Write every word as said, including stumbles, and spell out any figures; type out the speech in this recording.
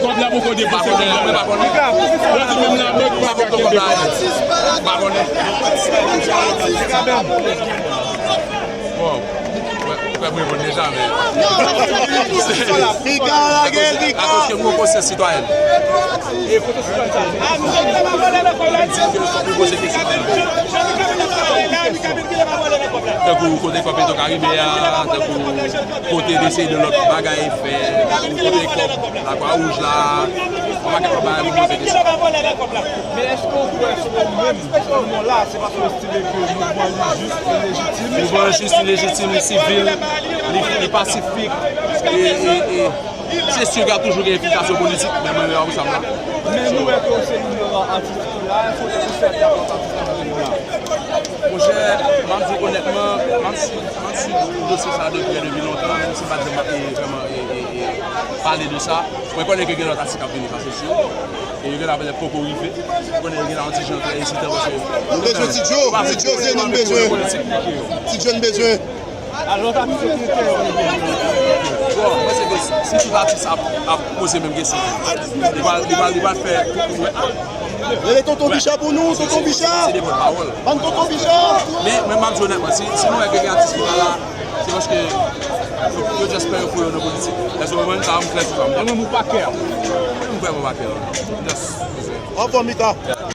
Kòb la poko depanse. Mwen pa konnen, mwen pa konnen. Yo di menm nan bank pa ka kenbe kòb la. Pa konnen. Bon, mwen, mwen reponn deja, men. Mika, lage l, Mika. Akoz ke mwen konsyans sitwayèn. Di ke fòk nou poze kesyon. Tankou kote kòb Petro Karibe a, tankou kote l eseye de lòt bagay fè, tankou kote kòb Lakwa Wouj la, yon pakèt lòt bagay pou poze kesyon. Men èske w kwè se ou menm, si w la, se paske w estime ke mouvman an jis, ilejitim? Mouvman an jis, ilejitim, li sivil, li, li pasifik, e, e, e, se si y a toujou gen enfiltrasyon politik, men mwen menm avè sa m la. Men nou wè ke w se youn nan atis ki la, èske w te pou fè atis la nan peyi a? Monchè, m ap di w onètman, m ap swiv, m ap swiv dosye sa a depi, depi lontan, menm si m pa t janm, e, vrèman, e, e, e, pale de sa. Mwen konnen ke gen lòt atis k ap vini, sa se si. E yo genlè petèt poko rive. Mwen konnen yo genlè yon ti jan trè ezitan paske nou bezwen Ti Djo, Ti Djo, se nou bezwen. Ti Djo n bezwen. Bon, mwen se ke si tout atis ap, ap poze menm kesyon, li pral, li pral, li pral fè. Rele Tonton Bicha pou nou, Tonton Bicha. Se de pòtpawòl. Ban Tonton Bicha. Men, men m ap di w onètman, si, si nou wè ke gen atis ki pa la, se paske yo, yo just pè yo pou yo nan politik. Èske w konprann sa? M klè sou sa. Mwen menm ou pa kè. M vrèman pa kè. Just. Anfòm, Mika.